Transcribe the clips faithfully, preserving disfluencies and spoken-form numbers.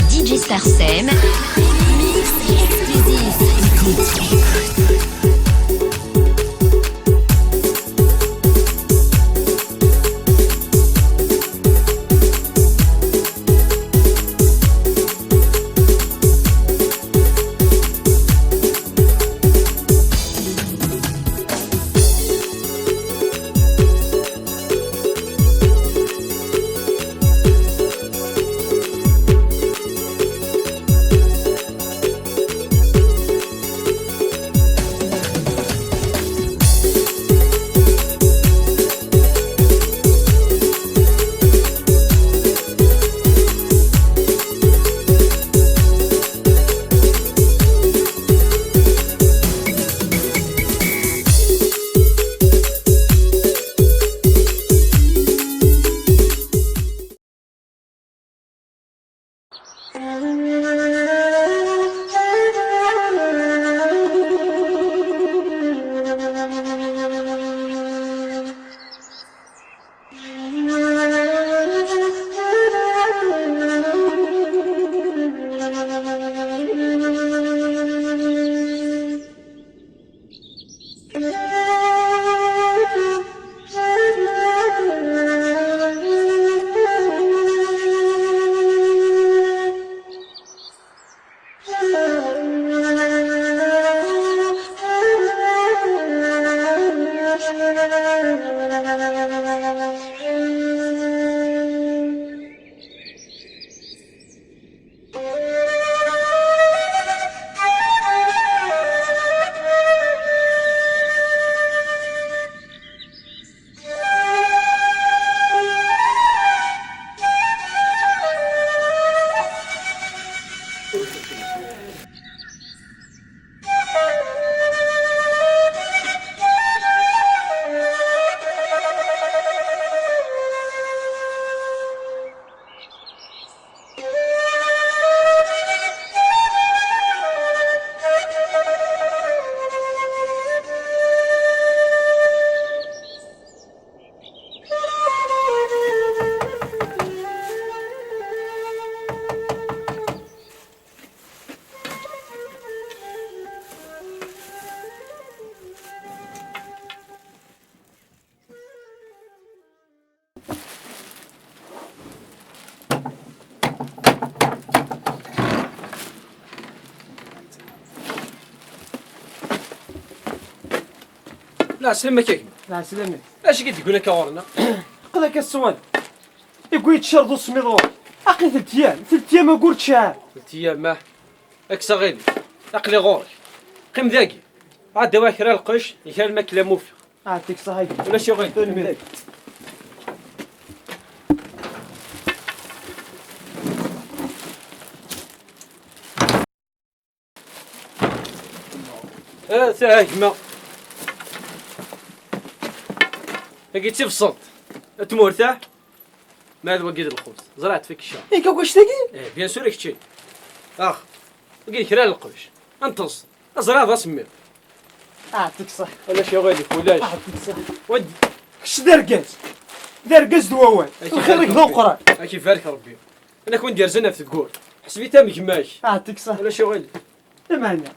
D J Star Sème, mix exclusif. Écoute. Lɛeslama-k a gma. Lɛeslama-k. Acu i k-id-yewwin akka ɣur-neɣ? Aql-ak a ṣṣwad. Yewwi-yi-d ccer d usemmiḍ ɣur-k. Aql-i telt yyam, telt yyam agur ččar. Telt yyam, ah. Kkes aɣilif. Aql-i ɣur-k. Qqim dagi. Ɛad awiɣ kra lqecc, kra lmakla ma ufiɣ. Ɛṭik ṣṣeḥḥa. Ulac aɣilif. Tanemmirt. Ah, ta a gma. Tagi d tibṣelt. Tmurt, ah? Ma d wagi d lxubz. Ẓriɣ-t fik cca. Yak akk annect-agi? Eh, bien sûr, kečči. Ax. Wagi d kra n lqecc. Nṭeṣ. Ẓriɣ d asemmiḍ. Ɛṭik ṣṣeḥḥa. Ulac aɣilif, ulac. Ɛṭik ṣṣeḥḥa. Wad- Kečč d argaz. D argaz d wawal. Lxir-ik d ameqqran. Ad k-ibarek Rebbi. Anak win d-yerzan ɣef tewwurt. Ḥseb-it am gma-k. Ɛṭik ṣṣeḥḥa. Ulac aɣilif. Lameɛna,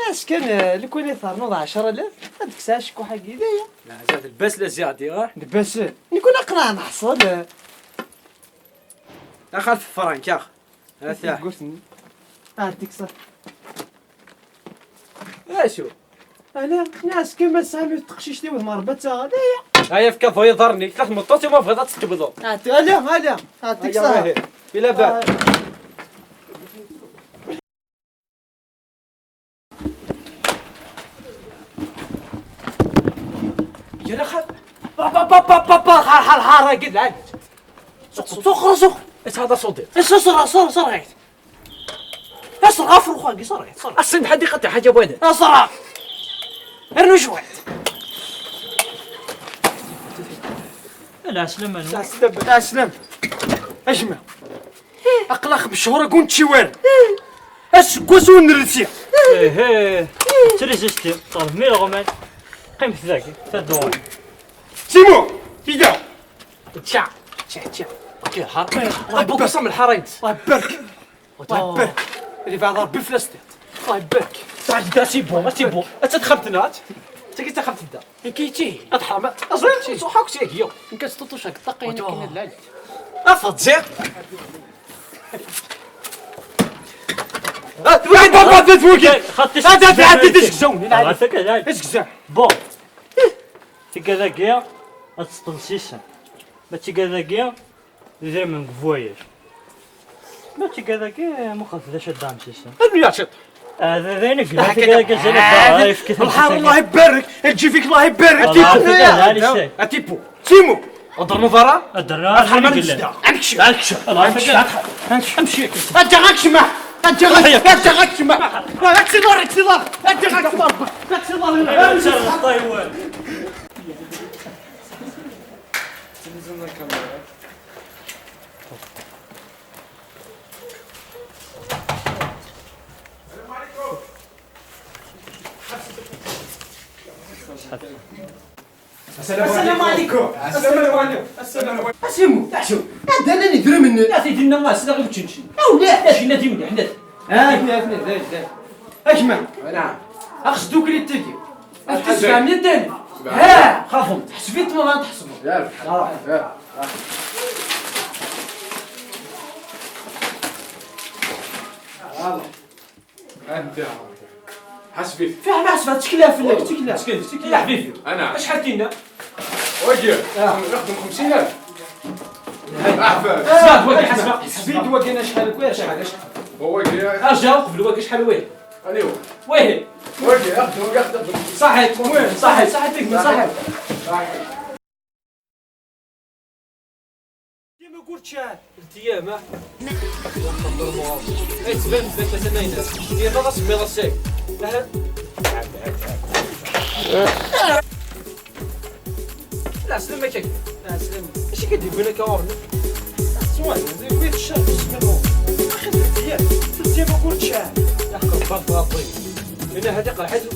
as kan, eh, lukan i ternuḍ ɛecra alaf, ad d-kkseɣ acekkuḥ-agi, d aya. Leɛzad, lbas la ziɣ diɣ. Lbas, eh, nekni aql-aɣ neḥṣel, eh. Axal tefrank, ax. Ata. Tewwurt-nni. Ɛṭik ṣṣeḥḥa. Acu? Ala, nniɣ-as kan ma tesɛam yiwet teqcict i wudem Rebbi ad taɣ, d aya. Aya, fka-d iḍarren-ik, la tmeṭṭut i ma bɣiḍ ad tettewḍeḍ. Ɛṭi, ala, ala, ɛṭik ṣṣeḥḥa. Ila bal. Ah. Yerra xal. Ba, ba, ba, ba, ba, ba, xar, xar, xar, agi d lɛali. Suq, suq, suq, suq. Is هذا صديق؟ Is, is, is, is, is, is. Asreɣ ɣef uxxam-agi, ṣerɣ, ṣerɣ. Assen ḥadiqat ḥaǧa bwaden. Asreɣ. Rnu cwiṭ. Lɛeslama-nwen. Lɛeslama. Lɛeslama. A gma. Aql-aɣ xems cchur ur nečči ara. Aseggas ur nrelsi. Ehe. Trisesti, ṭṭaleb mi leɣman. Qqimet dagi, tadduɣen. Simon, tida. Tiens, tiens, tiens. Ok, الحار. الله يبارك. بوك صم الحار انت. الله يبارك. الله يبارك. اللي بعد ربي في الاستيت. الله يبارك. تعال دا سي بون، سي بون. انت دخلت نات. انت كي دخلت دا. كيتي. اضحى ما. اصلا صحاك سي هي. انت تطوش هاك الطاقه هنا كاين العيد. افضل زير. ها، توقع بابا، توقع. خاطي هذا في عندي تسكزون. عرفتك هذا. اسكزون. بون. تيكا ذاكيا. غتسطل سيسان. ما تيكا ذاكيا. دير من فواياج. ما تيكا ذاكيا، ما خاف ذا شد دام سيسان. ابني يا شط. هذا ذينك، ما تيكا ذاكيا زين. الحار الله يبارك، تجي فيك الله يبارك. الله يعطيك العافية. اتيبو. سيمو. اضرنا ضرا. اضرنا. الحرمه نجدا. امشي. امشي. الله يعطيك العافية. امشي. انت غاك شمع. انت غاك، انت غاك شمع. لا، لا، تسي الله، تسي الله. انت غاك شمع. لا، تسي الله. لا، تسي الله. السلام عليكم. السلام عليكم. السلام عليكم. اسيمو، تحشو. هذا انا ندري منه. يا سيدي الناس، لا غير تشنشن. او لا، اش لا ديما حنا. ها، هنا، هنا، هنا، هنا. اش ما؟ نعم. اخص دوك اللي تجي. اش تسمع من الدنيا؟ ها، خافوا. حسبيت ما غنتحسبوا. يا رب. آه. يا رب. يلا. انت. حسبي. فيها ما حسبت، تكلها في الليل، تكلها. تكلها، تكلها. يا حبيبي. انا. اش حاطين لنا؟ واجي. آه. نخدم خمسين ألف. عفا. آه، واجي، حسبة. حسبيت واجي، انا شحال كويس، شحال، شحال. هو واجي. ارجع قبل واجي شحال ويه؟ اليوم. ويه. واجي، اخدم، واجي، اخدم. صحيت، وين؟ صحيت، صحيت فيك، صحيت. صحيت. كيما قلت شحال؟ ثلاث ايام، ها؟ اي تبان، تبان ثلاثة ايام. هي ما غاصب، ما غاصب. لا. لا، سلام عليك. لا، سلام. اش كدير بينك يا ورد؟ سواي، زي بيت الشهر، بسم الله. اخي، ثلاث ايام. ثلاث ايام ما قلت شحال. يا اخي، بارك الله فيك. انا هذيك الحاجة